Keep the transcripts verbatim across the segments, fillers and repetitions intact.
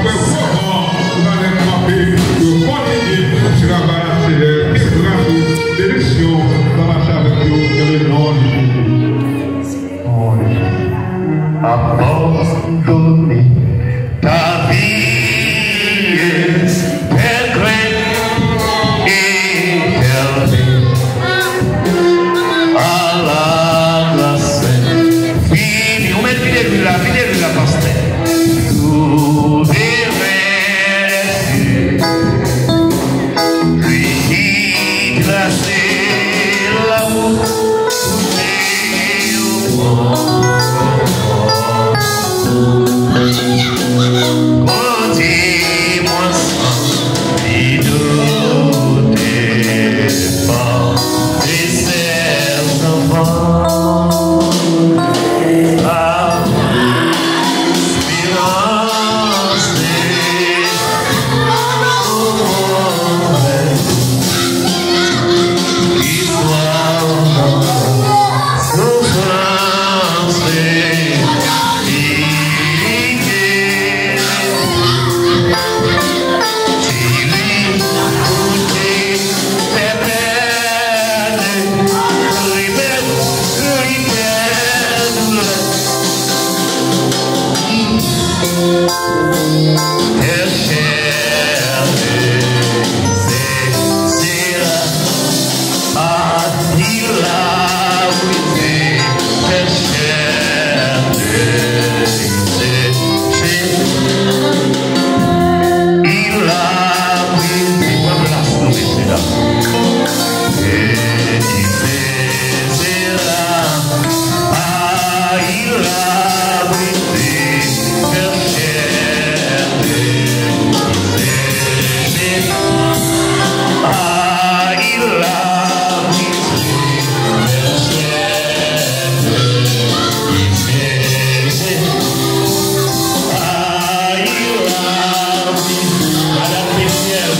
apre gwo van, nou va lè kanpe, yo kontinye travay nan Senyè, ke gras ou, benediksyon va mache avèk yo, dans le nom de Jésus. Abandonner ta vie est très éternel à la grâce. Vini, ou mèt vide lwil la, vide lwil la, pastè. Souverain des cieux, lui qui traçait la route pour Kè chè de Sisera, ah, il a brisé, kè chè de Sisera, il a brisé. Pran plas nou, mesye, dam. Kè Sisera, ah, il a brisé, kè chè de Sisera, ah, il a brisé, kè chè de Sisera, ah, il a brisé. Madanm Petyèl,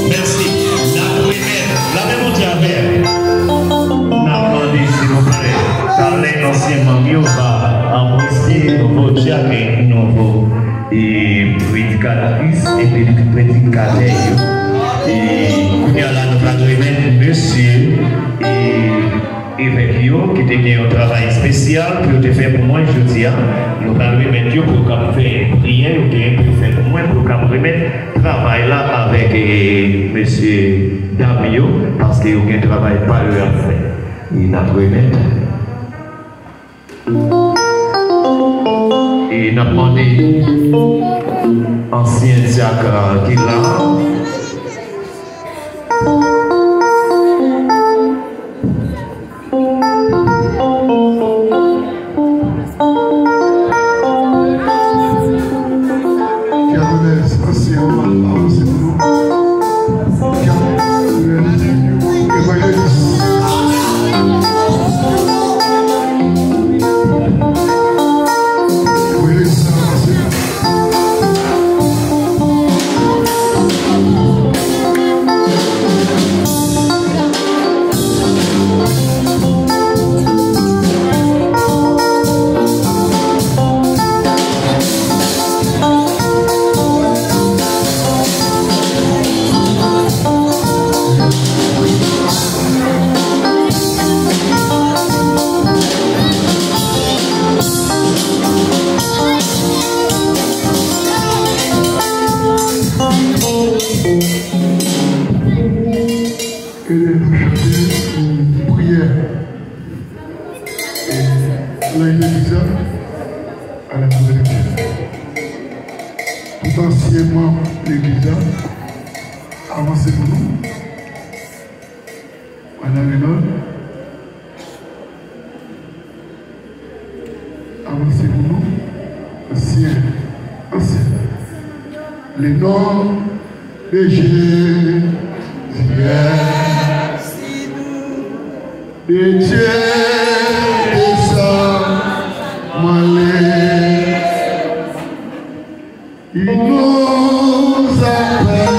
Mèsi. N ap remèt. Lame Bondye avè. N ap mande, silvouplè, talè ansyen manm yo va apresye nouvo dyak e nouvo, e, predikatris e predi-, predikatè yo. E kounye a la, nou pral remèt mesye, e, evèk yo ki te gen yon travay espesyal pou yo te fè pou mwen jodi a. Nou pral remèt yo pou yo kab fè priyè yo genyen pou yo fè pou mwen, pou yo kab remèt travay la avèk, e, mesye dam yo, paske yo gen travay pa yo ap fè. E n ap remèt. E n ap mande ansyen dyak, a, ki la. Ki a mande ansyen an avanse pou nou. Ki a mande evanjelis. Evanjelis avanse. E nou chante pou priyè. E, nan legliz la, ale pou legliz la. Tout ansyen manm legliz la, avanse pou nou. Madan Renòd, avanse pou nou. Ansyen, ansyen. Le nom de Jésus est si doux, de Dieu descend, m'en il nous appelle.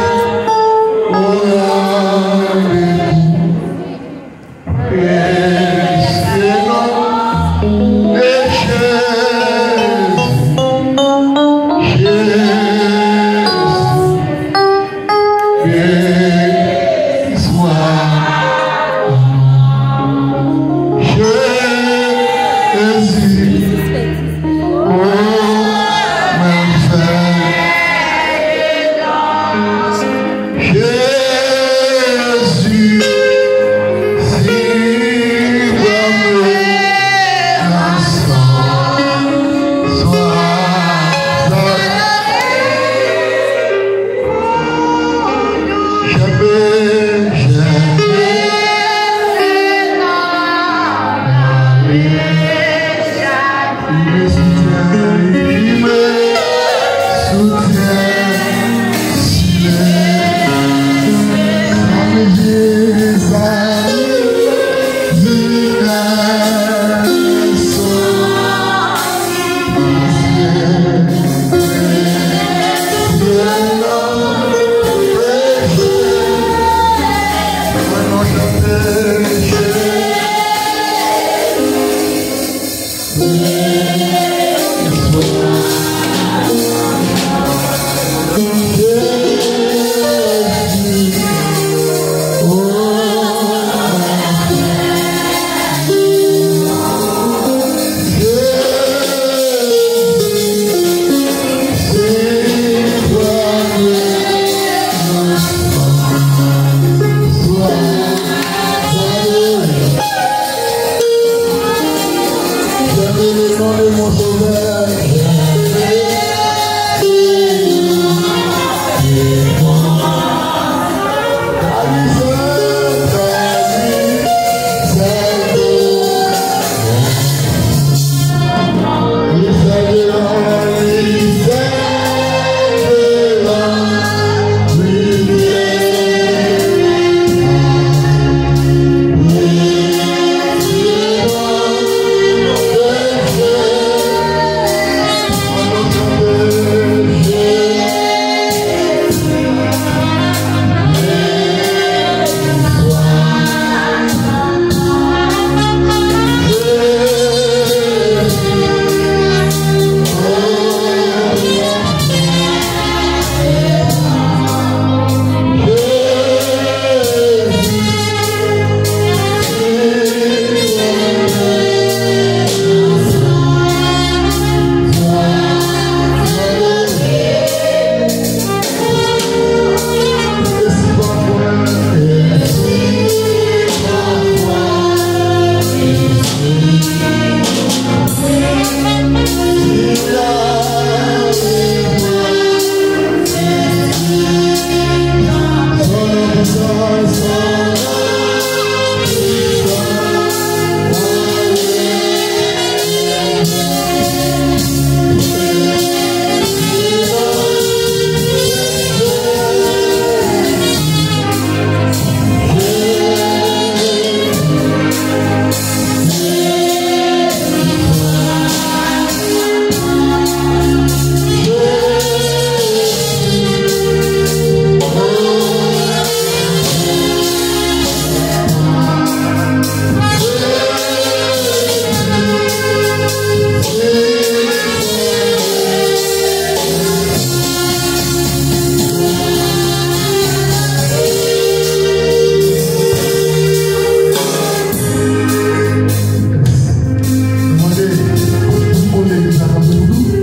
Mwen mande tout moun legliz la kanpe pou nou,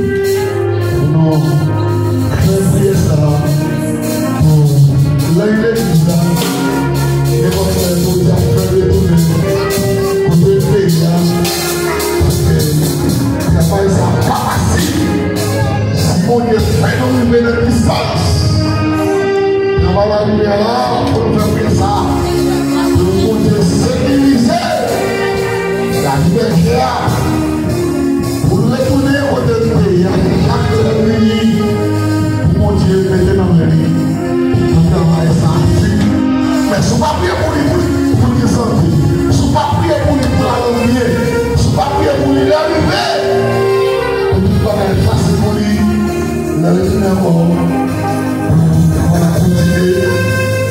pou nou fè priyè sa a, pou lè legliz la, nenpòt lè pou y ap fè retounen kote peyi a, paske travay sa a pa fasil. Si Bondye fè nou rive nan distans, travay la rive la, pou nou fè priyè sa a, pou Bondye sekirize latè a, pou l retounen kote l te ye a, chak lè l vini, pou Bondye mete nan men li, pou travay sa a fini. Men si w pa priye pou li, pou li, pou li gen sante, si w pa priye pou li, pou l al byen, si w pa priye pou li, lè rive, pou tout bagay fasil pou li, lè retounen ankò, pou travay la kontinye,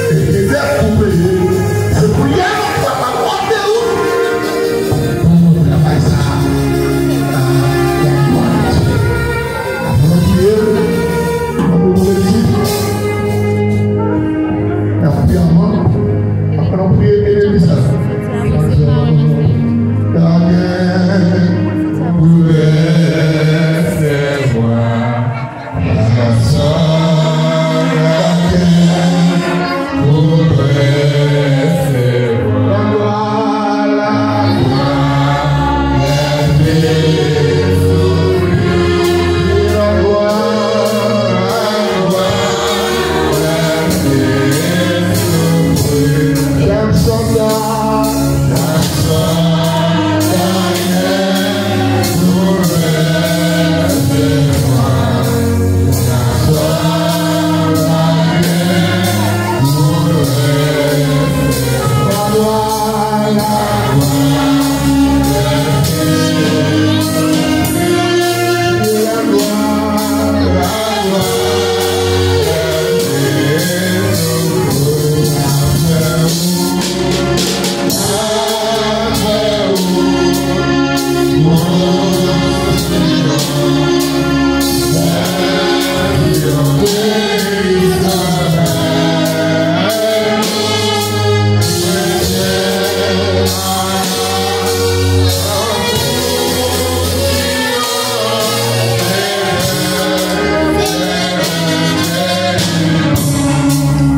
e gen dèt pou peye, se priyè nou fè pa kote ou, pou travay sa a, a, laglwa de Dye. Avan nou priye, avan nou priye, n ap priye avan, avan nou priye, ede nou sa. Gade, pou resevwa.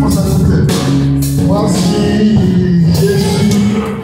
Konsa nou fè. Voici Jésus, ma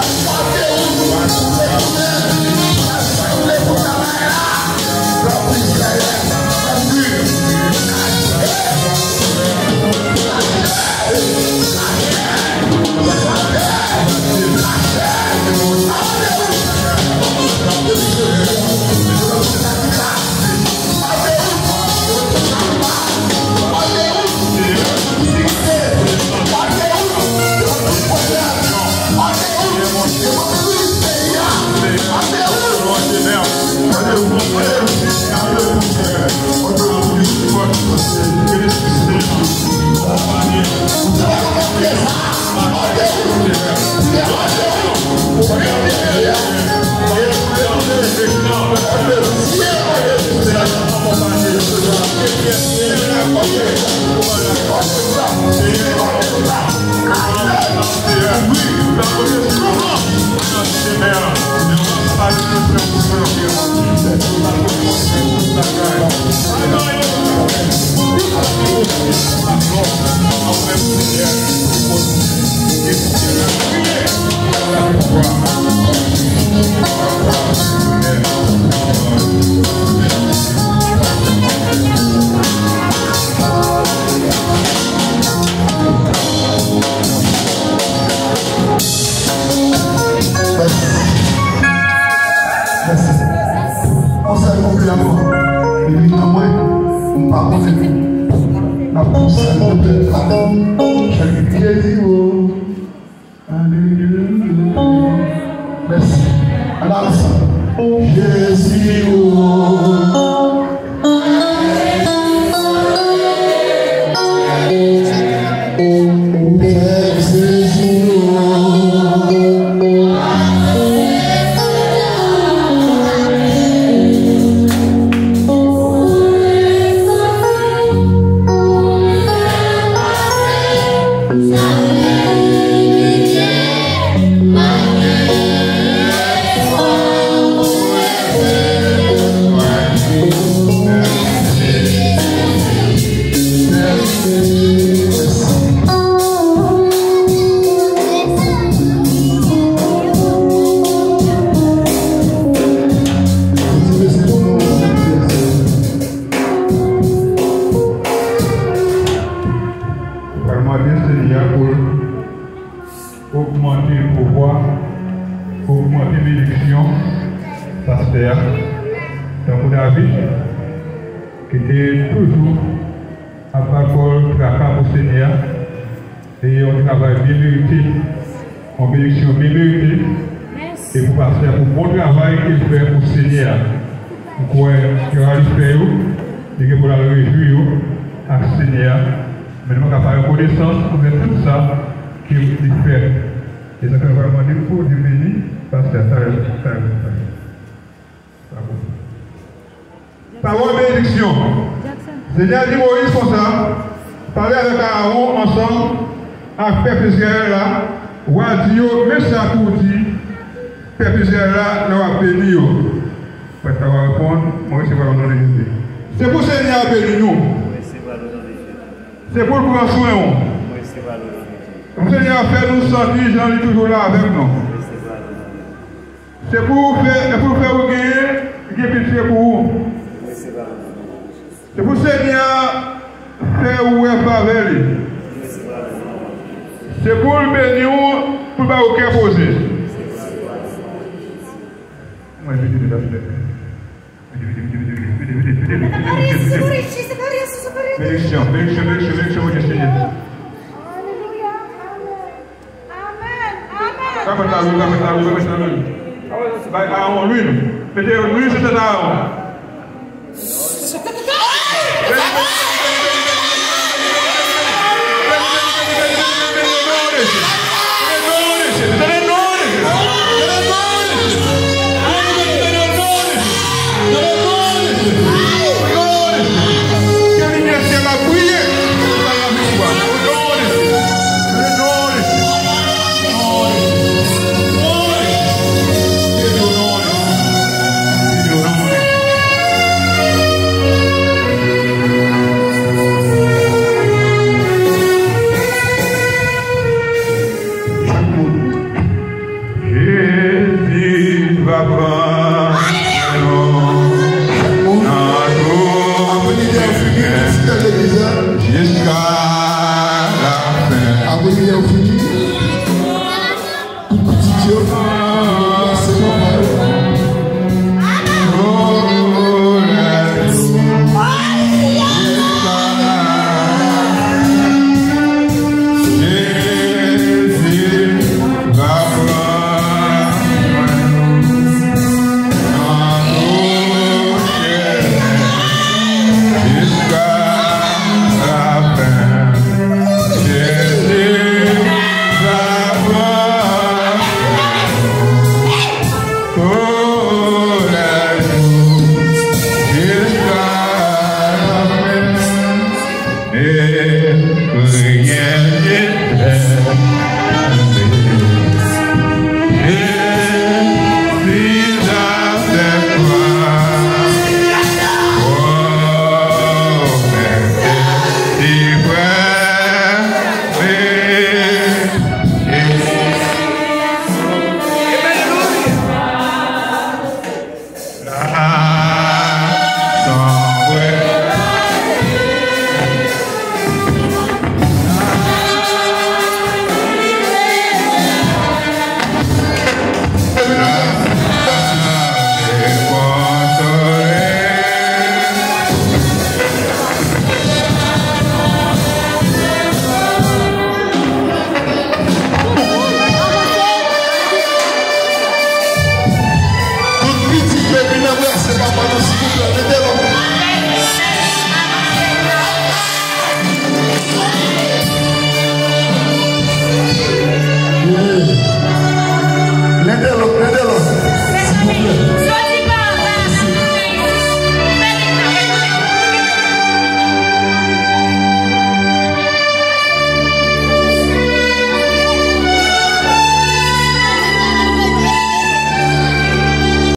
présence. Mèsi. Yon sèl konpliman. Epi nan mwen, m pa konnen. N ap fè yon sèl konpliman. Jezi, o. Alelouya. Mèsi. Ann ale ansanm. Jezi, o. Pral mande Senyè a pou l ogmante pouvwa, ogmante benediksyon pastè a, tankou David, ki te toujou ap ba kò l traka pou Senyè a, e yon travay byen merite, yon benediksyon byen merite, e pou pastè a, pou bon travay ke l fè pou Senyè a. M kwè travay li fè yo, li gen pou l al rejwi yo ak Senyè a. Men nou pa ka pa rekonesans anvè tout sa ke li fè. E sa fè nou pral mande pou Bondye beni pastè a. Sa yo, sa yo, sa yo. Sa bon. Pawòl benediksyon. Senyè a di Moyiz konsa, pale avèk Arawon ansanm ak pèp Izrayèl la, w a di yo, men sa pou w di pèp Izrayèl la lè w ap beni yo. Pastè a va reponn, mwen resevwa l o non de Jezi. Se pou Senyè a beni nou. Se pou l pran swen w. Se pou Senyè a fè nou santi jan li toujou la avèk nou. Se pou fè, se pou fè ou genyen, gen pitye pou ou. Se pou Senyè a fè ou wè favè li. Se pou l beni w, pou l ba ou kè poze. Mwen vide de la fenêtre. Vide, vide, vide, vide, vide, vide, vide, vide, vide, vide, vide, vide. Benediksyon, benediksyon, benediksyon, benediksyon, Bondye Senyè. Alelouya, amen. Amen, amen. Kapèt la, wi, kapèt la, wi, kapèt la, wi. Bay Arawon lwil. Mete lwil sou tèt Arawon. Jezi va pran nou nan tou chemen jiska lafen. Apre priyè ou fini, tout pitit yo.